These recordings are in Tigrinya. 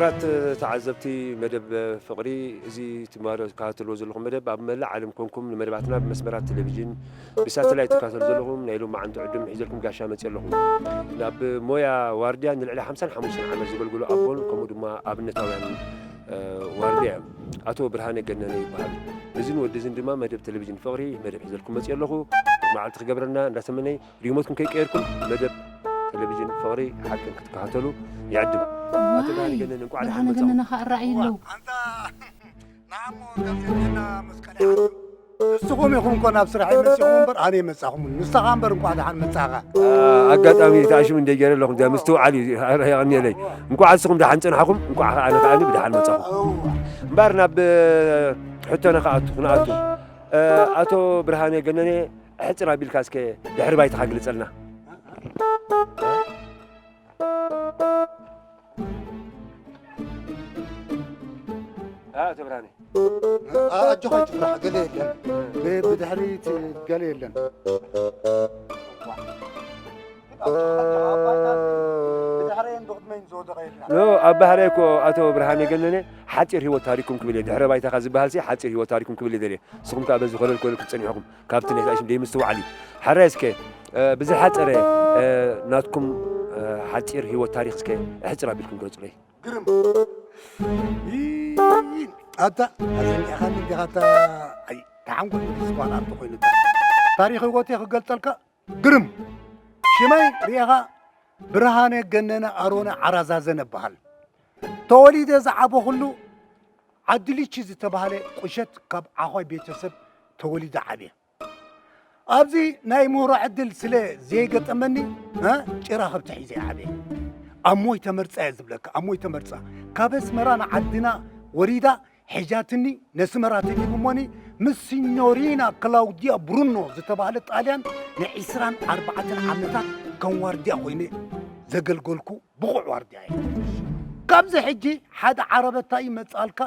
ክቡራት ተዓዘብቲ መደብ ፍቕሪ፣ እዚ ትማሎ ትከታተልዎ ዘለኹም መደብ ኣብ መላእ ዓለም ኮንኩም ንመደባትና ብመስመራት ቴሌቪዥን ብሳተላይት ትከታተሉ ዘለኹም ናይ ሎማዓንቲ ዕድም ሒዘልኩም ጋሻ መፅእ ኣለኹ። ናብ ሞያ ዋርድያ ንልዕሊ ሓምሳን ሓሙሽተን ዓመት ዘገልግሉ ኣቦን ከምኡ ድማ ኣብነታውያን ዋርድያ እዮም። ኣቶ ብርሃነ ገነነ ይበሃሉ። እዝን ወድዝን ድማ መደብ ቴሌቪዥን ፍቕሪ መደብ ሒዘልኩም መፅእ ኣለኹ። መዓልቲ ክገብረና እንዳተመነይ ሪሞትኩም ከይቀየርኩም መደብ ቴሌቪዥን ፍቕሪ ሓቅን ክትከታተሉ ይዕድም። ኣቶ ብርሃነ ገነነ እንኳዕ ደሓን መጻኹም። ገነነ ከዓ ራእይ ኣለዉ። ኣንታ ንዓሞ ጋዜጠኛ መስቀል ይሓቱ። ንስኹም ኢኹም እኮ ናብ ስራሕ መጺኹም እምበር ኣነ መጻኹም። ንስኻ እምበር እንኳዕ ደሓን መጻኻ። ኣጋጣሚ ተኣሽሙ እንደ ገይረ ኣለኹም እዚኣ ምስትውዓል እዩ የቐንየለይ። እንኳዕ ንስኹም ደሓን ጸናሕኹም፣ እንኳዕ ከዓ ኣነ ከዓ ብደሓን መጻኹም። እምበር ናብ ሕቶና ክኣቱ ክንኣቱ። ኣቶ ብርሃነ ገነነ ሕጽር ኣቢልካ እስከ ድሕሪ ባይታኻ ግለጸልና። ኣቶ ብርሃነ። ኣጆኻ ኣይትፍራሕ፣ ገለ የለን። ብ-፣ ብድሕሪት ገለ የለን። ብድሕረይን ብቕድመይን ዝወደቐ የለን። ኖ፣ ኣብ ባህርይ እኮ ኣቶ ብርሃነ ገነነ ሓጺር ህይወት ታሪኩም ክብል እየ። ድሕረ ባይታኻ ዝበሃል ሲ ሓጺር ህይወት ታሪኩም ክብል እየ ደልየ። ንስኹም ከኣ በዚ ኮለል ኮለል ክትጸንሑ ኢኹም። ካብቲ ናይ ዛእሽም ደይምስትውዓል እዩ። ሓራይ እስከ፣ እ፣ ብዝሓጸረ፣ እ፣ ናትኩም፣ እ፣ ሓጺር ህይወት ታሪኽ እስከ ኣሕጽር ኣቢልኩም ግለጹለይ። ግርም። ይ-፣ ኣታ፣ ኣዘኒኣኻኒ እንዲኻ ኣታ፣ ኣይ፣ ተሓንጎል ዝባን ኣርቶ ኮይኑ። ታሪኽ ህይወተይ ክገልጸልካ ግርም። ሽመይ ርኢኻ ብርሃነ ገነነ ኣሮነ ዓራዛዘነ እበሃል። ተወሊደ ዝዓበኹሉ ዓዲ ሊቺ ዝተባህለ ቁሸት ካብ ዓኾይ ቤተሰብ ተወሊደ ዓብየ። ኣብዚ ናይ ምህሮ ዕድል ስለ ዘይገጠመኒ፣ እ፣ ጭራ ከብቲ ሒዘ እየ ዓብየ። ኣሞይ ተመርጻ እየ ዝብለካ፣ ኣሞይ ተመርጻ። ካብ ኣስመራ ንዓድና ወሪዳ ሒዛትኒ ነስመራ ተሊጉሞኒ ምስ ሲኞሪና ክላውዲያ ብሩኖ ዝተባህለ ጣልያን ንዒስራን ኣርባዕተን ዓመታት ከም ዋርድያ ኮይነ ዘገልገልኩ ብቑዕ ዋርድያ እየ። ካብዚ ሕጂ ሓደ ዓረበታ ይመጽኣልካ፣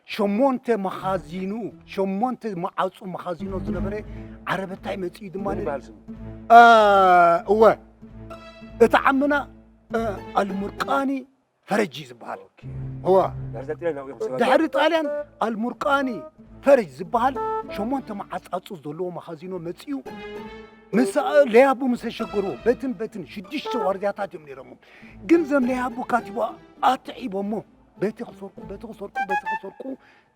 ሸሞንተ መኻዚኑ፣ ሸሞንተ መዓጹ መኻዚኖ ዝነበረ ዓረበታይ መጺኡ ድማ ምን ይበሃል ስሙ? እ፣ እወ፣ እቲ ዓምና፣ እ፣ ኣልሙርቃኒ ፈረጅ እዩ ዝበሃል። ኦኬ። እወ። ድሕሪ ጣልያን ናብኡ እዮም ሰባት። ድሕሪ ጣልያን ኣልሙርቃኒ ፈረጅ ዝበሃል ሸሞንተ መዓጻጹ ዘለዎ መኻዚኖ መጺኡ፣ ምስ ለያቡ ምስ ኣሸገርዎ፣ በትን በትን ሽዱሽተ ዋርድያታት እዮም ነይሮሞ። ግን ዘም ለያቡ ካቲቦ ኣትዒቦሞ፣ በቲ ክሰርቁ፣ በቲ ክሰርቁ፣ በቲ ክሰርቁ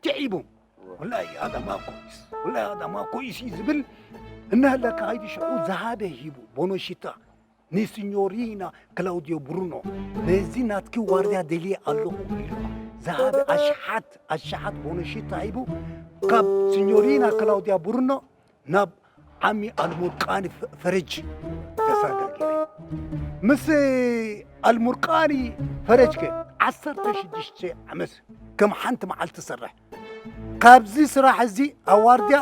ትዒቡ። እወ። ወላሂ هذا ما كويس، ወላሂ هذا ما كويس እዩ ዝብል እናሃለካ ከይዱ ሽዑ ዝሃበ ሂቡ፣ ቦኖሺታ። ንሲኞሪና ክላውዲዮ ብሩኖ፣ ነዚ ናትኪ ዋርድያ ደልየ ኣለኹ ኢሉ ዝሃበ ኣሽሓት ኣሽሓት ቦኖሺታ ሂቡ፣ ካብ ሲኞሪና ክላውዲያ ብሩኖ ናብ ዓሚ ኣልሙርቃኒ ፈ-፣ ፈረጅ ተሳጋገረ። ምስ ኣልሙርቃኒ ፈረጅ ከ ዓሰርተ ሽዱሽተ ዓመት ከም ሓንቲ መዓልቲ ሰርሕ። ካብዚ ስራሕ እዚ ኣብ ዋርድያ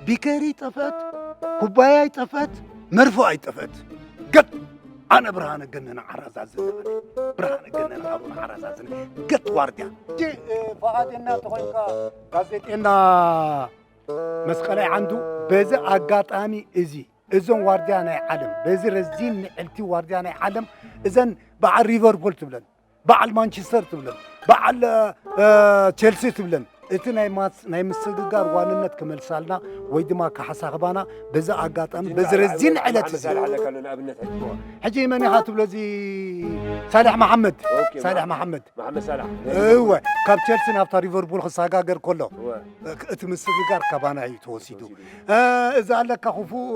ቢከሪ ጠፍአት፣ ኩባያ ይጠፍአት፣ መርፎ ኣይጠፍአት። ገጥ ኣነ ብርሃነ ገነነ ዓራዛዝነ፣ ኣነ ብርሃነ ገነነ ኣሮን ዓራዛዝነ፣ ገጥ ዋርድያ። ሕጂ፣ እ፣ ፈቓደኛ እንተኾይንካ ጋዜጠኛ መስቀላይ ዓንዱ፣ በዚ ኣጋጣሚ እዚ እዞም ዋርድያ ናይ ዓለም፣ በዚ ረዚን ንዕልቲ ዋርድያ ናይ ዓለም፣ እዘን በዓል ሊቨርፑል ትብለን፣ በዓል ማንቸስተር ትብለን፣ በዓል፣ እ፣ ቸልሲ ትብለን፣ እቲ ናይ ማስ-፣ ናይ ምስግጋር ዋንነት ክመልሳልና ወይ ድማ ክሓሳኽባና በዚ ኣጋጣሚ፣ በዚ ረዚን ዕለት መሓመድ እዚ። ሳላሕ ኣለካ ኣሎ ንኣብነት ሕጂ። ሕጂ መን ኢኻ ትብሎ እዚ? ሳልሕ መሓመድ። ኦኬ፣ ሳልሕ መሓመድ። መሓመድ ሳላሕ። እወ፣ ካብ ቸልሲ ናብታ ሊቨርፑል ክሰጋገር ከሎ፣ እወ። እቲ ምስግጋር ካባና እዩ ተወሲዱ። ተወሲዱ። እ፣ እዚ ኣለካ ክፉእ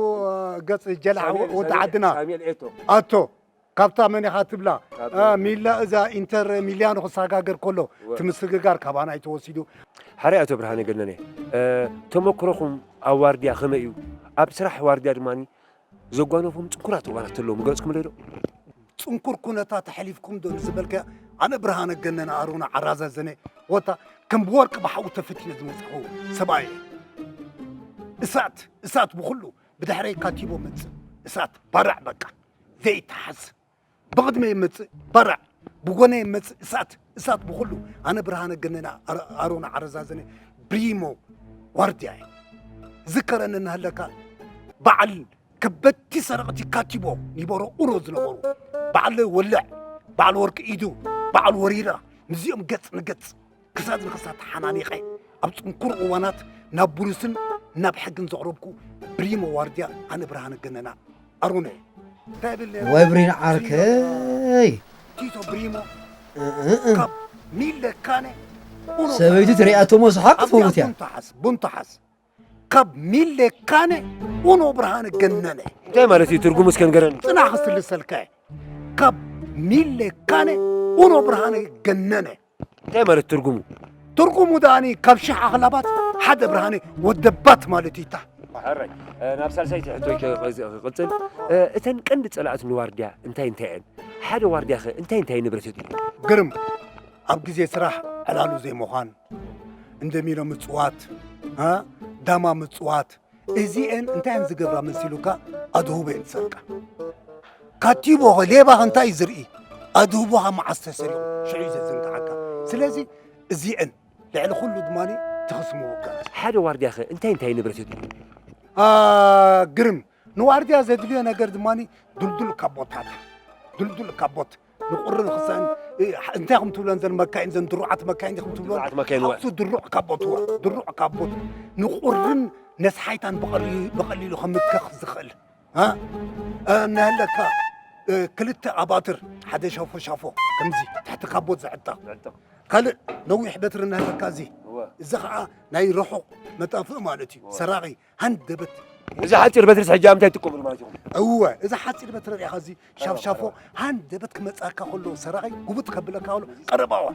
ገጽ ጀላዕ ሳሙኤል፣ ወዲ ሳሙኤል፣ ዓድና። ሳሙኤል ኤቶ። ኣቶ፣ ካብታ መን ኢኻ ትብላ? ካብ እ፣ ሚላ፣ እዛ ኢንተር ሚላኖ ክሰጋገር ከሎ፣ እወ። እቲ ምስግጋር ካባና እዩ ተወሲዱ። ሓራይ ኣቶ ብርሃነ ገነነ፣ እ፣ ተመክሮኹም ኣብ ዋርድያ ከመይ እዩ? ኣብ ስራሕ ዋርድያ ድማ ዘጓነፎም ጽንኩራት እዋናት ተለዉ ምገለጽኩምለይ ዶ? ጽንኩር ኩነታት ኣሕሊፍኩም ዶ ንዝበልካዮ፣ ኣነ ብርሃነ ገነነ ኣሮና ዓራዛዘነ ወታ ከም ብወርቂ ብሓዊ ተፈቲነ ዝመጻኹ ሰብኣይ እየ። እሳት፣ እሳት ብኹሉ ብድሕረይ ካቲቦ መጽእ። እሳት ባርዕ በቃ ዘይተሓዝ። ብቕድመይ መጽእ ባርዕ፣ ብጎነይ መጽእ እሳት፣ እሳት ብኹሉ። ኣነ ብርሃነ ገነነ ኣር-፣ ኣሮና ዓረዛዘነ ብሪሞ ዋርድያ እየ። ዝከረኒ እናሃለካ በዓል ከበድቲ ሰረቕቲ ካቲቦ ኒበሮ ኡሮ ዝነበሩ፣ በዓል ወልዕ፣ በዓል ወርቂ ኢዱ፣ በዓል ወሪራ፣ ምስዚኦም ገጽ ንገጽ ክሳድ ንክሳድ ተሓናኒቐ ኣብ ጽንኩር እዋናት ናብ ቡሉስን ናብ ሕግን ዘቕረብኩ ብሪሞ ዋርድያ ኣነ ብርሃነ ገነና ኣሮነ እንታይ ብል ነይረ? ወይ ብሪን ዓርከይ። ቲቶ ብሪሞ እ፣ እ፣ እ። ካብ ሚለ ካነ ኡኖ ሰበይቲ ትሪኣቶ እሞ ሰሓቅ ኣብ ትፈውት እያ። ቡንታሓስ ቡንታሓስ ካብ ሚሌ ካነ ኡኖ ብርሃነ ገነነ። እንታይ ማለት እዩ? ትርጉሙ እስከ ንገረኒ። ጽናሕ ክስልሰልካ እየ። ካብ ሚሌ ካነ ኡኖ ብርሃነ ገነነ። እንታይ ማለት ትርጉሙ? ትርጉሙ ደኣኒ ካብ ሽሕ ኣኽላባት ሓደ ብርሃነ ወደባት ማለት እዩ። እታ ሕራይ፣ እ፣ ናብ ሳልሳይቲ ሕቶይ ክቕጽል። እ፣ እተን ቀንዲ ጸላእቲ ንዋርድያ እንታይ እንታይ እየን? ሓደ ዋርድያ ኸ እንታይ እንታይ ንብረት የድልዮ? ግርም፣ ኣብ ግዜ ስራሕ ዕላሉ ዘይምዃን፣ እንደሚኖ ምጽዋት፣ እ፣ ዳማ ምጽዋት፣ እዚኤን እንታይ እየን ዝገብራ መሲሉካ? ኣድህቦ እየን ዝሰርቃ። ካቲቦኸ ሌባኸ እንታይ እዩ ዝርኢ? ኣድህቦኻ መዓስ ተሰሪቑ ሽዑ እዩ ዘዘንግዓካ። ስለዚ እዚኤን ልዕሊ ኩሉ ድማ ትኽስሙ ውጋእ። ሓደ ዋርድያ ኸ እንታይ እንታይ ንብረት የድልዮ? አ፣ ግርም፣ ንዋርድያ ዘድልዮ ነገር ድማ ድልዱል ካቦታት፣ ድልዱል ካቦት ንቁርን ክሳን፣ እ፣ እንታይ ከም ትብለን ዘን መካይን፣ ዘን ድሩዓት መካይን ዲኹም ትብለን? ድሩዓት መካይን፣ እወ። ሓሱ ድሩዕ ካቦት፣ እወ፣ ድሩዕ ካቦት ንቁርን ነስሓይታን ብቐሊ-፣ ብቐሊሉ ከምከኽ ዝኽእል፣ እ? እ፣ እናሃለካ፣ እ፣ ክልተ ኣባትር፣ ሓደ ሻፎ ሻፎ፣ ከምዚ ትሕቲ ካቦት ዝዕጠቕ። ዝዕጠቕ። ካልእ ነዊሕ በትሪ እናሃለካ እዚ። እወ። እዚ ኸዓ ናይ ርሑቕ መጣፍእ ማለት እዩ። እወ። ሰራቒ፣ ሃንደበት። እዚ ሓፂር በትሪስ ሕጂ ኣብ ምንታይ ትጥቀምሉ ማለት ኢኹም? እወ፣ እዚ ሓፂር በትሪ ሪኢኻ እዚ ሻፍሻፎ ሃንደበት ክመፃካ ከሎ ሰራቒ ጉብጥ ከብለካ ከሎ ቀረባዋ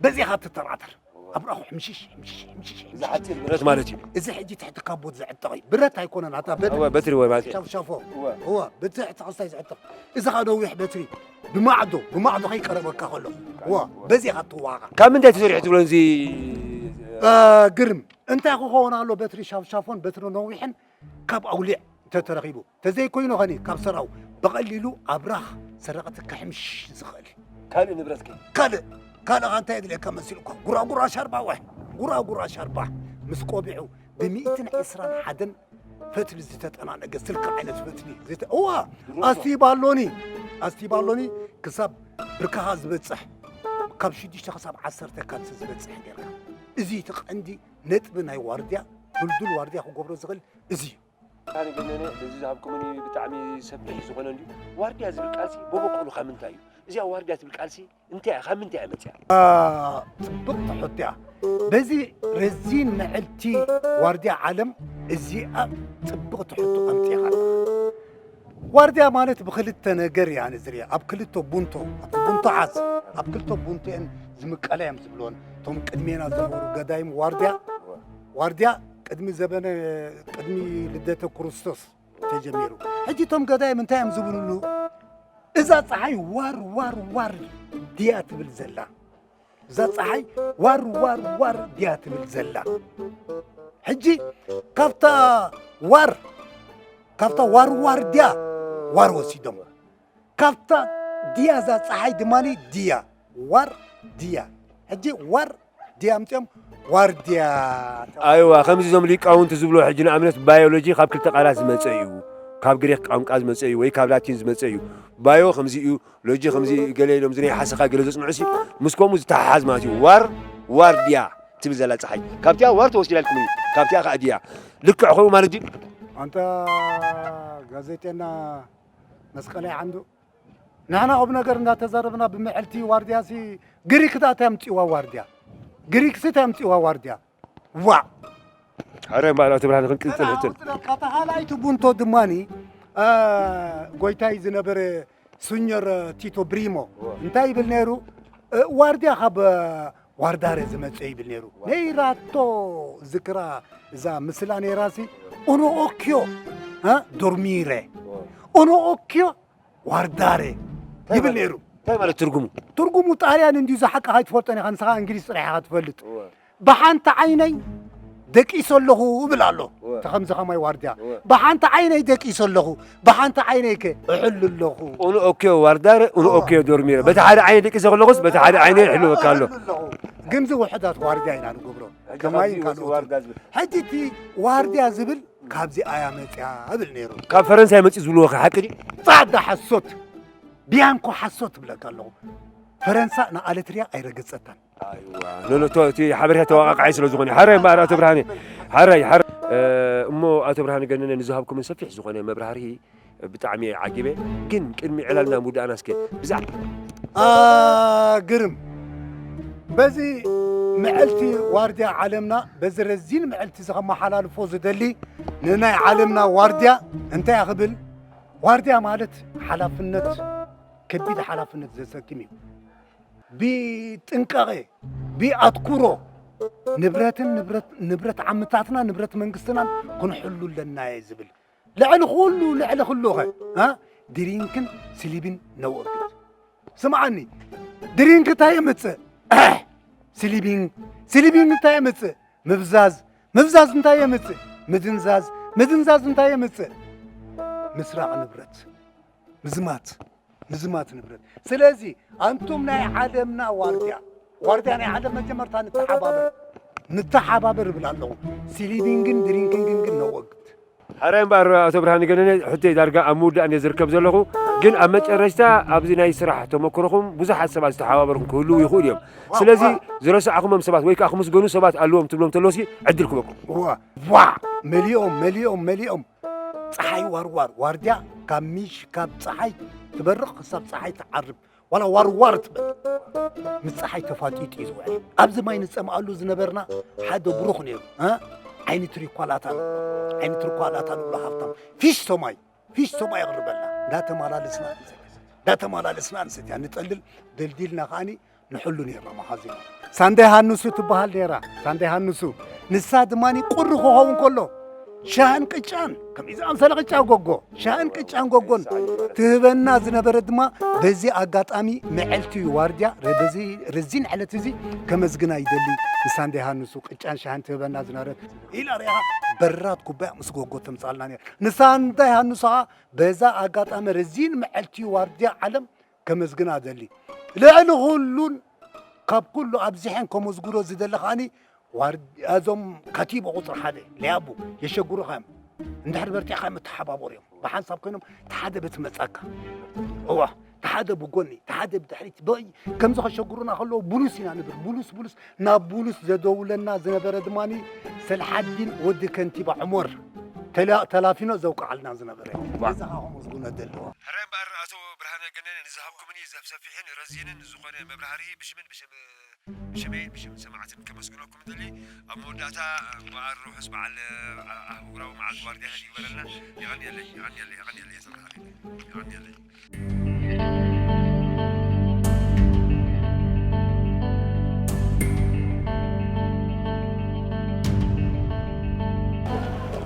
በዚኻ ትተራተር። ኣብራኹ ሕምሽሽ፣ ሕምሽሽ፣ ሕምሽሽ፣ እዚ ሕምሽሽ። ሓፂር ብረት ማለት እዩ። እዚ ሕጂ ትሕቲ ካቦት ዝዕጠቕ እዩ። ብረት ኣይኮነን፣ ኣታ በትሪ። እወ፣ በትሪ ወይ ማለት እዩ። ሻፍሻፎ። እወ። እወ፣ ብትሕቲ ክስታይ ዝዕጠቕ። እዚ ኸዓ ነዊሕ በትሪ ብማዕዶ፣ ብማዕዶ ከይቀረበካ ከሎ። እወ፣ በዚኻ ትዋጋ። ካብ ምንታይ ተሰሪሑ ትብሎ እዚ? እ፣ ግርም። እንታይ ክኸውን ኣሎ በትሪ ሻፍሻፎን በትሪ ነዊሕን ካብ ኣውሊዕ እንተተረኺቡ፣ ተዘይኮይኑ ኸኒ ካብ ሰራው ብቐሊሉ ኣብራኽ ሰረቕቲ ከሕምሽ ዝኽእል። ካልእ ንብረት ከ? ካልእ፣ ካልእ ኸ እንታይ የድልየካ መሲሉካ? ጉራጉራ ሻርባ ወሕ፣ ጉራጉራ ሻርባ ምስ ቆቢዑ ብሚእትን ዕስራን ሓደን ፈትሊ ዝተጠናነገ ስልኪ ዓይነት ፈትሊ ዝተ-፣ እዋ፣ ድሮ ኣስቲ ባሎኒ፣ ኣስቲ ባሎኒ ክሳብ ብርካኻ ዝበጽሕ፣ ካብ ሽዱሽተ ክሳብ ዓሰርተ ካልሲ ዝበጽሕ ጌርካ። እዚ እቲ ቀንዲ ነጥቢ ናይ ዋርድያ፣ ድልዱል ዋርድያ ክገብሮ ዝኽእል እዚ እዩ። ኣነ ግን ነነ በዚ ዝሃብኩምኒ ብጣዕሚ ሰፊሕ ዝኾነ እንድዩ። ዋርድያ ዝብል ቃልሲ ብበቆሉ ካብ ምንታይ እዩ? እዚኣ ዋርድያ ትብል ቃልሲ እንታይ እያ? ካብ ምንታይ እያ መጽያ? አ፣ ጽብቕቲ ሕቶ እያ። በዚ ረዚን ምዕልቲ ዋርድያ ዓለም እዚኣ ጽብቕቲ ሕቶ ኣምጺእኻ ኣለኻ። ዋርድያ ማለት ብኽልተ ነገር እያ ኣነ ዝሪኣ። ኣብ ክልተ ቡንቶ፣ ኣብ ቡንቶ ሓዝ፣ ኣብ ክልተ ቡንቶ እየን ዝምቀላ እዮም ዝብልወን። እቶም ቅድሜና ዝነበሩ ገዳይም ዋርድያ፣ ዋርድያ ቅድሚ ዘበነ፣ ቅድሚ ልደተ ክርስቶስ ተጀሚሩ። ሕጂ እቶም ገዳይም እንታይ እዮም ዝብልሉ? እዛ ጸሓይ ዋር፣ ዋር፣ ዋር ድያ ትብል ዘላ? እዛ ጸሓይ ዋር፣ ዋር፣ ዋር ድያ ትብል ዘላ? ሕጂ ካብታ ዋር፣ ካብታ ዋር፣ ዋር ድያ ዋር ወሲዶም። ካብታ ድያ እዛ ጸሓይ ድማ ድያ ዋር ድያ። ሕጂ ዋር ድያ ኣምጺኦም ዋርድያ። ኣይዋ፣ ከምዚ እዞም ሊቃውንቲ ዝብሎ ሕጂ ንኣብነት ባዮሎጂ ካብ ክልተ ቃላት ዝመጸ እዩ። ካብ ግሪክ ቋንቋ ዝመጸ እዩ ወይ ካብ ላቲን ዝመጸ እዩ። ባዮ ከምዚ እዩ፣ ሎጂ ከምዚ እዩ፣ ገለ ኢሎም እዚ ናይ ሓሰኻ ገለ ዘጽንዑ ሲ ምስ ከምኡ ዝተሓሓዝ ማለት እዩ። ዋር፣ ዋርድያ ትብል ዘላ ጸሓይ። ካብቲኣ ዋር ተወሲዳ ኢልኩም እዩ። ካብቲኣ ከኣ ድያ። ልክዕ ከምኡ ማለት ድዩ? ኣንታ ጋዜጠኛ መስቀላይ ዓንዱ፣ ንሕና ቁም ነገር እንዳተዛረብና ብምዕልቲ ዋርድያሲ ግሪክ እንታይ ኣምጺዋ ዋርድያ? ግሪክሲ እንታይ ኣምጺዋ ዋርድያ? ዋዕ! ሕረ እምበኣር ኣቶ ብርሃነ ክንቅጽል ሕትን። ተኻልኣይቲ ቡንቶ ድማኒ፣ እ፣ ጎይታይ ዝነበረ ሱኞር ቲቶ ብሪሞ እንታይ ይብል ነይሩ? እ፣ ዋርድያ ካብ ዋርዳረ ዝመጸ ይብል ነይሩ። ነይራቶ ዝክራ እዛ ምስላ ነይራሲ፣ ኡኖ ኦኪዮ፣ እ፣ ዶርሚረ። ኡኖ ኦኪዮ ዋርዳረ እንታይ ይብል ማለት ነይሩ። እንታይ ማለት ትርጉሙ? ትርጉሙ ጣልያን እንድዩ ዝሓቂ ከይትፈልጦ ኢኻ፣ ንስኻ እንግሊዝ ጥራሕ ኢኻ ትፈልጥ። እወ። ብሓንቲ ዓይነይ ደቂሰ ኣለኹ እብል ኣሎ። እወ። እቲ ከምዚ ከማይ ዋርድያ። እወ። ብሓንቲ ዓይነይ ደቂሰ ኣለኹ፣ ብሓንቲ ዓይነይ ከ እሕሉ ኣለኹ። ኡኑ ኦኬዮ ዋርዳረ፣ ኡኑ እወ። ኦኬዮ ዶርሚረ። በቲ ሓደ ዓይነይ ደቂሰ ከለኹስ፣ በቲ ሓደ ዓይነይ እሕልወካ ኣሎ። እሕሉ ኣለኹ። ግንዚ ውሑዳት ዋርድያ ኢና ንገብሮ። ሕጂ ከማይን ካብዚ ካልኦትን። ዋርዳ ዝብል። ሕጂ እቲ ዋርድያ ዝብል ካብዚ ኣያ መጽያ እብል ነይሩ። ካብ ፈረንሳይ መጽዩ ዝብልዎ ከ ሓቂ ድዩ? ጻዕዳ ሓሶት፣ ቢያንኮ ሓሶት እብለካ ኣለኹ። ፈረንሳ ንኣለትርያ ኣይረገጸታን። ኣይዋ፣ ኖ፣ ኖ፣ ቶ-፣ እቲ ሓበሬታ ተወቃቃዒ ስለ ዝኾነ። ሓራይ እምበኣር ኣቶ ብርሃነ፣ ሓራይ፣ ሓራይ። እ፣ እሞ ኣቶ ብርሃነ ገነነ ንዝሃብኩምን ሰፊሕ ዝኾነ መብራህርሂ ብጣዕሚ እየ ዓጊበ። ግን ቅድሚ ዕላልና ምውዳእና እስከ ብዛዕ- ኣ፣ ግርም። በዚ መዐልቲ ዋርድያ ዓለምና፣ በዚ ረዚን መዐልቲ እዚ ከመሓላልፎ ዝደሊ ንናይ ዓለምና ዋርድያ እንታይ እያ ክብል? ዋርድያ ማለት ሓላፍነት፣ ከቢድ ሓላፍነት ዘሰክም እዩ። ብጥንቃቄ፣ ብኣትኩሮ ንብረትን ንብረት፣ ንብረት ዓምታትና፣ ንብረት መንግስትናን ክንሕሉ ኣለና እየ ዝብል። ልዕሊ ኩሉ፣ ልዕሊ ኩሉ ኸ፣ እ? ድሪንክን ስሊቢን ነወግድ። ስምዓኒ፣ ድሪንክ እንታይ የምጽእ? ስሊቢንግ፣ ስሊቢንግ እንታይ የምጽእ? ምብዛዝ፣ ምብዛዝ እንታይ የምጽእ? ምድንዛዝ፣ ምድንዛዝ እንታይ የምጽእ? ምስራቕ ንብረት፣ ምዝማት፣ ምዝማት ንብረት። ስለዚ ኣንቱም ናይ ዓለምና ዋርድያ፣ ዋርድያ ናይ ዓለም መጀመርታ ንተሓባበር፣ ንተሓባበር እብል ኣለኹ። ስሊቢንግን ድሪንኪንግን ግን ነወግድ። ሕራይ እምበኣር ኣቶ ብርሃነ ገነነ፣ ሕቶይ ዳርጋ ኣብ ምውዳእ እየ ዝርከብ ዘለኹ፣ ግን ኣብ መጨረሽታ ኣብዚ ናይ ስራሕ ተመክሮኹም ብዙሓት ሰባት ዝተሓባበርኩም ክህልዉ ይኽእሉ እዮም። ስለዚ ዝረሳዕኹሞም ሰባት ወይ ከዓ ክምስገኑ ሰባት ኣለዎም ትብሎም ተሎሲ ዕድል ክበኩም። ዋ፣ ዋ፣ መሊኦም፣ መሊኦም፣ መሊኦም። ጸሓይ ዋርዋር፣ ዋርድያ ካብ ምሽ-፣ ካብ ጸሓይ ትበርቕ ክሳብ ጸሓይ ትዓርብ፣ ዋላ ዋርዋር ትበል፣ ምስ ጸሓይ ተፋጢጡ እዩ ዝውዕል። ኣብዚ ማይ ንጸምኣሉ ዝነበርና ሓደ ብሩኽ ነይሩ፣ እ? ዓይኒ ትሪኳላታ ንብሎ፣ ዓይኒ ትሪኳላታ ንብሎ ሃብታም፣ ፊስቶ ማይ፣ ፊስቶ ማይ የቕርበልና። እንዳተመላለስና ንሰትያ፣ እንዳተመላለስና ንሰትያ፣ ንጠልል፣ ደልዲልና ከኣኒ ንሕሉ ነይርና መኻዚና። ሳንዳይ ሃንሱ ትበሃል ነይራ፣ ሳንዳይ ሃንሱ። ንሳ ድማኒ ቁሪ ክኸውን ከሎ፣ ሻህን ቅጫን፣ ከምዚ ዝኣምሰለ ቅጫ ጎጎ፣ ሻህን ቅጫን ጎጎን ትህበና ዝነበረ ድማ፣ በዚ ኣጋጣሚ መዐልቲ እዩ ዋርድያ፣ ረ-፣ በዚ ረዚን ዕለት እዚ ከመስግና ይደሊ። ንሳንዳይ ሃንሱ ቅጫን ሻህን ትህበና ዝነበረት ኢላ ሪኣ በራት ኩባያ ምስ ጎጎ ተምጻልና ነይራ። ንሳንዳይ ሃንሱ ኸኣ በዛ ኣጋጣሚ ረዚን መዐልቲ ዋርድያ ዓለም ከመስግና እደሊ። ልዕሊ ኩሉን ካብ ኩሉ ኣብዚሐን ከመስግኖ ዝደሊ ከኣኒ ዋር-፣ እዞም ከቲቦ ቁጽሪ ሓደ ለያቡ የሸግሩኻ እዮም። እንድሕር በርቲዕካ እዮም እተሓባበሩ እዮም። ብሓንሳብ ኮይኖም እቲ ሓደ በቲ መጻካ። እዋ፣ እቲ ሓደ ብጎኒ፣ እቲ ሓደ ብድሕሪት። በይ፣ ከምዚ ከሸግሩና ከለዉ ቡሉስ ኢና ንብል። ቡሉስ፣ ቡሉስ፣ ናብ ቡሉስ ዘደውለና ዝነበረ ድማኒ ሰልሓዲን ወዲ ከንቲባ ዑመር ተላ-፣ ተላፊኖ ዘውቅዓልና ዝነበረ። ዋ። ነዚ ኸኣ ከመስግኖ እደሊ። ሕራይ እምበኣር ኣቶ ብርሃነ ገነነ ንዝሃብኩምኒ ዘፍ-፣ ሰፊሕን ረዚንን ዝኾነ መብራህርሂ ብሽምን ብሽም፣ ብሽመይን ብሽም ሰማዕትን ከመስግነኩም እደሊ። ኣብ መወዳእታ እምበኣር ርሑስ በዓል ኣ-፣ ኣህጉራዊ መዓልቲ ዋርድያ ይግበረልና። የቐንየለይ፣ የቐንየለይ፣ የቐንየለይ ኣቶ ብርሃነ። የቐንየለይ።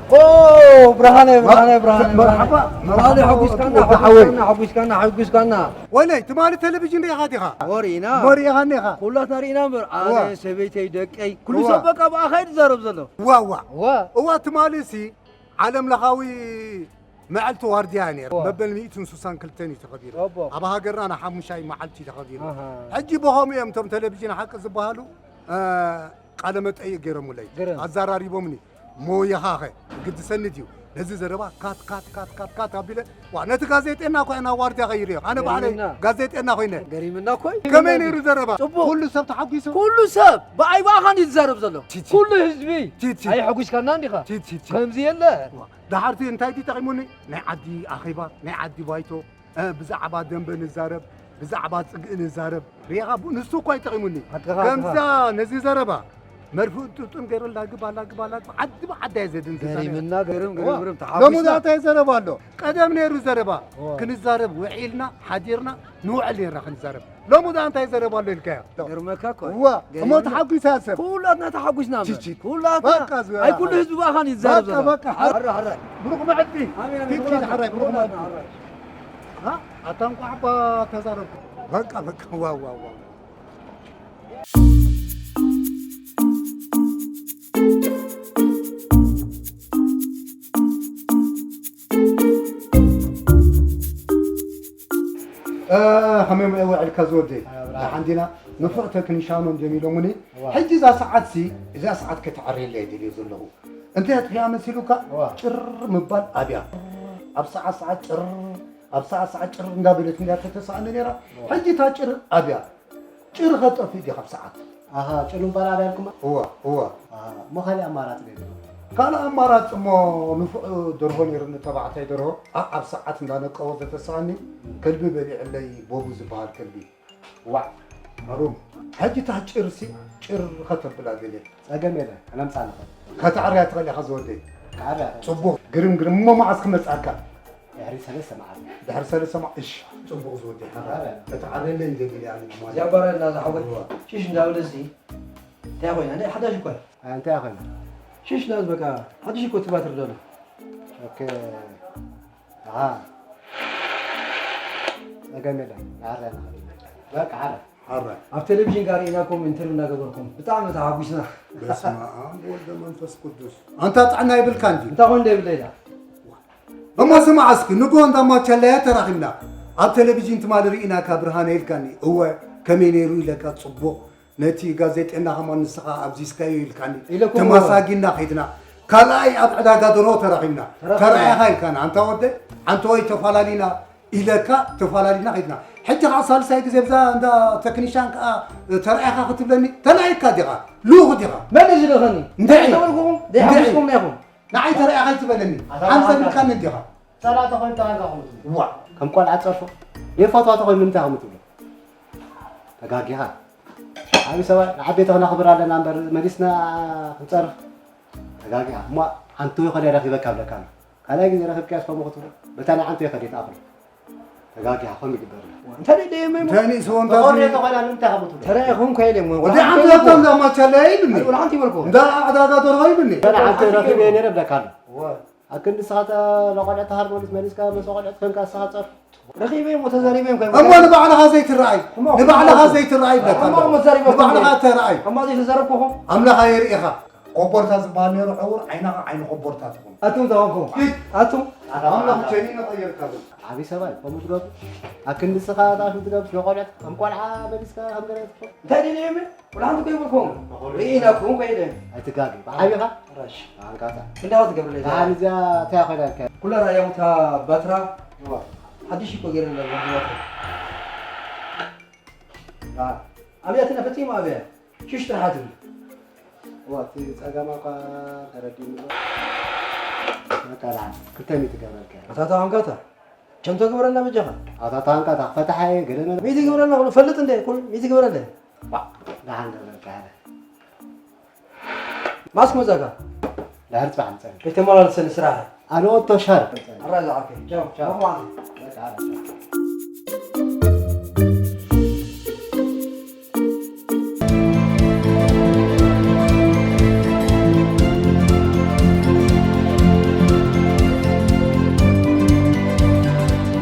ኦ፣ ብርሃነ፣ ብርሃነ፣ ብርሃነ፣ ብርሃነ። መርሓባ፣ መርሓባ፣ ሓጉስካና፣ ወዲ ሓወይ። ሓጉስካና፣ ሓጉስካና፣ ሓጉስካና። ወለይ፣ ትማሊ ቴሌቪዥን ርኢኻ ዲኻ? ወ፣ ርኢና። ወ፣ ርኢኻኒ ኢኻ። ኩላትና ርኢና እምበር፣ ኣነ፣ እዋ። ሰበይተይ፣ ደቀይ፣ ኩሉ እዋ። ሰብ በቃ ብኣኻ እዩ ዝዛረብ ዘሎ። እዋ፣ እዋ። እዋ። እዋ፣ ትማሊ ሲ ዓለም ለኻዊ መዐልቲ ዋርድያ እያ ነይራ። እዋ። መበል ሚእትን ስሳን ክልተን እዩ ተኸቢሩ። እቦ። ኣብ ሃገርና ንሓሙሻይ መዓልቲ እዩ ተኸቢሩ። ኣሃ። ሕጂ ብኸምኡ እዮም እቶም ቴሌቪዥን ሓቂ ዝበሃሉ፣ እ፣ ቃለ መጠይቕ ገይሮምለይ። ገረም። ኣዘራሪቦምኒ። ሞያኻ ኸ ግድሰኒ ድዩ? ነዚ ዘረባ ካት፣ ካት፣ ካት፣ ካት፣ ካት ኣቢለ፣ ዋ፣ ነቲ ጋዜጤና እኮ ናብ ዋርድያ ኸይርዮ። ኣነ ባዕለይ ገሪምና። ጋዜጤና ኮይነ። ገሪምና እኮ እዩ። ከመይ ነይሩ ዘረባ? ጽቡቕ። ኩሉ ሰብ ተሓጒሱ? ኩሉ ሰብ ብኣይ ብኣኻን እዩ ዝዛረብ ዘሎ። ቲ፣ ቲ። ኩሉ ህዝቢ። ቲ፣ ቲ። ኣየሐጒስካና እንዲኻ? ቲ፣ ቲ፣ ቲ። ከምዚ የለ። ዋ፣ ደሓርቲ እንታይ ድዩ ጠቒሙኒ? ናይ ዓዲ ኣኼባ፣ ናይ ዓዲ ባይቶ፣ እ፣ ብዛዕባ ደንበ ንዛረብ፣ ብዛዕባ ጽግኢ ንዛረብ። ርኢኻ፣ ቡ-፣ ንሱ እኳ እዩ ጠቒሙኒ። ሓቅኻ፣ ከምዛ ሓቅኻ። ነዚ ዘረባ መርፍእ ጥጡም ገይሩ ላግባ፣ ላግባ፣ ላግባ፣ ዓዲ ብዓዲ እየ ዘድንዝዛ ነይረ። ገሪምና፣ ገርም፣ ዋ፣ ገርም፣ ገርም፣ ሎሚ ተሓጒስና። ዳኣ እንታይ ዘረባ ኣሎ? ቀደም ነይሩ ዘረባ። ዋ። ክንዛረብ ውዒልና፣ ሓዲርና፣ ንውዕል ነይርና ክንዛረብ። ሎሚ ዳኣ እንታይ ዘረባ ኣሎ ኢልካዮ? ገርመካ እኮ። እዋ፣ እሞ ገሪምና። ተሓጒሳ ሰብ። ኩላትና ተሓጒስና እምበር። ቺ፣ ቺ። ኩላትና። በቃ፣ ዝ-፣ ኣይ፣ ኩሉ ህዝቢ ብኣኻን ይዛረብ በቃ፣ ዘሎ። በቃ። ኣረ፣ ኣረ። ብሩኽ መዓልቲ። ኣሜን፣ ኣሜን። ኪድ፣ ኪድ፣ ኩላትና፣ ሓራይ፣ ብሩኽ ኩላትና፣ መዓልቲ። ኣረ። ሃ? ኣታ እንቋዕ እባ ተዛረብኩ። በቃ፣ በቃ። ዋው፣ ዋው፣ ዋው። እ፣ ከመይ ውዒልካ ዝወደይ? ኣረ፣ ብርሃን። ደሓን ዲና? ንፉዕ ተክኒሻኖ እንድዮም ኢሎሙኒ። እዋ። ሕጂ እዛ ሰዓትሲ፣ እዛ ሰዓት ከተዕርየላ እየ ደልዮ ዘለኹ። እንታይ ኣጥፊኣ መሲሉካ? እዋ። ጭር ምባል ኣብያ። ኣብ ሰዓት ሰዓት ጭር፣ ኣብ ሰዓት ሰዓት ጭር እንዳበለት እንድያ ተተሳእነ ነይራ። እዋ። ሕጂ እታ ጭር ኣብያ። ጭር ኸጠፍእ ድዩ ካብ ሰዓት? ኣሃ፣ ጭኑ እምበኣር ኣበይ ኣልኩማ? እወ፣ እወ። ኣሃ፣ እሞ ካልእ ኣማራጺ ዶ የብልኩም? ካልእ ኣማራጺ እሞ ንፉዕ ደርሆ ነይሩኒ፣ ተባዕታይ ደርሆ። ኣ-፣ ኣብ ሰዓት እንዳነቀወ ዘተስኣኒ ከልቢ በሊዕለይ፣ ቦቡ ዝበሃል ከልቢ። ዋዕ፣ ኣሩም፣ ሕጂ እታ ጭርሲ ጭር ከተብላ ደልየ። ጸገም የለን፣ ክነምጽኣ ንኽእል። ከተዕርያ ትኽእል ኢኻ ዝወደይ። ክዓርያ እኽእል። ጽቡቕ፣ ግርም፣ ግርም። እሞ መዓስ ክመጽኣካ? ድሕሪ ሰለስተ መዓልቲ። ድሕሪ ሰለስተ መዓ-፣ እሺ፣ ጽቡቕ ዝወደይ። ኣረ። ከተዓርየለይ ይደሊ ኣነ ድማ። እዚኣ ጓል ኣላ ዝሓወይ። እዋ። ሽሽ እንዳበለ እዚ እንታይ ኮይና? ናይ ሓዳሽ እኮ እያ። ኣይ፣ እንታይ ኮይና? ሽሽ እንዳበለ በቃ ሓድሽ እኮ ትባትር ዘሎ። ኦኬ። ኣሃ። ጸገም የለን። ንዓርያ ንኽእል። በቃ ዓረ። ዓረ። ኣብ ቴሌቪዥን ጋር ርኢናኩም ኢንተርቪው እናገበርኩም ብጣዕሚ ተሓጒስና። በስመ ኣብ ወልደ መንፈስ ቅዱስ። ኣንታ ጥዕና ይብልካ እንጂ። እንታይ ኮይኑ ደይብለይ ኢላ? እሞ ስማዕ እስኪ፣ ንግሆ እንዳ ማቸለያ ተራኺብና። ኣብ ቴሌቪዥን ትማሊ ርኢናካ ብርሃነ ኢልካኒ። እወ፣ ከመይ ነይሩ ኢለካ፣ ጽቡቕ። ነቲ ጋዜጠኛ ከማን ንስኻ ኣብዚዝካዮ ኢልካኒ። ኢለኩም ተመሳጊና ኸይድና። ካልኣይ ኣብ ዕዳጋ ደርሆ ተራኺብና። ተራኺብና። ተራኢኻ ኢልካና። ኣንታ ወደ፣ ኣንታ ወይ ተፋላሊና ኢለካ ተፋላሊና ኸይድና። ሕጂ ኸዓ ሳልሳይ ግዜ ብዛ እንዳ ተክኒሻን ከኣ ተራኢኻ ክትብለኒ፣ ተላኢካ ዲኻ? ልኡኽ ዲኻ? መን እዩ ዝልእኸኒ? እንድዒ። ኣይተበልኩኹም? እንድዒ። ዘይሓጉስኩም ኢኹም። ንዓይ ተራኢኻ ኣይትበለኒ። ኣታ ሓንሳብ መዓልታ ኢልካኒ ዲኻ? ሰላም ተኾይኑ ተባልካ ከምኡ ትብሎ። ዋእ። ከም ቆልዓ ጸርፎ። የፋትዋ ተኾይኑ ንምንታይ ከምኡ ትብሎ? ተጋጊኻ። ዓቢ ሰብኣይ ንዓበይቲ ክነኽብር ኣለና እምበር መሊስና ክንጸርፍ። ተጋጊኻ። እሞ ሓንቲ ወይ ኸደ ረኺበካ እብለካ ኣሎ። ካልኣይ ግዜ ረኺብካያስ ከምኡ ክትብሎ? በታ ናይ ሓንቲ ወይ ኸደ ትኣኽሎ። ተጋጊኻ፣ ከምኡ ይግበር። እንታይ ደልየ እሞ? እንታይ ንእስዎ እንታይ ተኾርየ ሲ- ተኾይና ንምንታይ ከምኡ ትብሎ? ተራኢኹም ከይደ እሞ። ወዲ ሓንቲ ወላ ሓንቲ ወጥቶ እንዳ ማቻለያ ይብኒ። ወላ ሓንቲ ይበልኩ። እንዳ ዕዳጋ ደርሆ ይብኒ። ወላ ሓንቲ ረኺበ ነይረ እብለካ ኣሎ። ወ- ኣብ ክንዲ ንስኻ ተ-፣ ንቖልዑ ተሃርመሉስ መሊስካ ምስ ቆልዑ ትፈንካ ንስኻ ጸርፍ። ረኺበ እሞ ተዛሪበ እሞ ከይበልኩ። እሞ ንባዕልኻ ዘይትረኣይ፣ እሞ ንባዕልኻ እሞ ዘይትረኣይ ይብለካ እሞ ኣለኹ። እሞ ተዛሪበ ንባዕልኻ እኮ። ተረኣይ። እሞ ዘይተዛረብኩኹም። ኣምላኽ ኣየርእኻ። ኮቦርታ ዝበሃል ነይሩ ዕውር፣ ዓይንኻ ዓይኒ ኮቦርታ ትኹን። ኣቱም ተኾንኩም። ሂድ። ኣቱም። ኣምላኽ ቸኒ ነቐየርካ ዘሎ። ዓቢ ሰብኣይ ከምኡ ትገብር። ኣብ ክንዲ ንስኻ ጣፍ ትገብር፣ ንቖልዑ ከም ቆልዓ መሊስካ ከም ገለ ትኾን። እንታይ ደልየ እሞ? ወላ ሓንቲ ከይብልኩም። ርኢናኩም ከይደ። ኣይትጋገ። ብዓቢኻ? ራሽ። ኣንካታ። ክንዳኻ ትገብርለይ? ደሓን እዚኣ እንታይ ኮይና ኢልካ? ኩላ ራእያ ቦታ ባትራ። እዋ። ሓድሽ እኮ ገይረ ነበር ባትራ። ኣ። ኣብያ ትነ ፈጺሙ ኣብያ። ሽሽ ጥራሕ ትብል። እዋ፣ እቲ ጸገማ እኳ ተረዲእኒ ኣሎ። በቃ ደሓን። ክልተ ሚእቲ ገብረልካ። ኣታ፣ ኣታ ኣንካታ። ቸንቶ ግበረልና በጃኻ። ኣታ፣ ኣታ ኣንካታ። ፈታሓ እየ፣ ገለ መለ። ሚእቲ ግበረልና፣ ኩሉ ፈልጥ እንደ፣ ኩሉ ሚእቲ ግበረለ። ዋ፣ ደሓን ገብረልካ፣ ያለ። ማስክ መጻካ? ድሕሪ ጽባሕ ንጸንሕ። ከይተመላለሰኒ ስራሕ። ኣነ ኦቶ ሻር። ኣራ ዝዓርከይ። ቻው፣ ቻው። ቻው። በቃ፣ በቃ።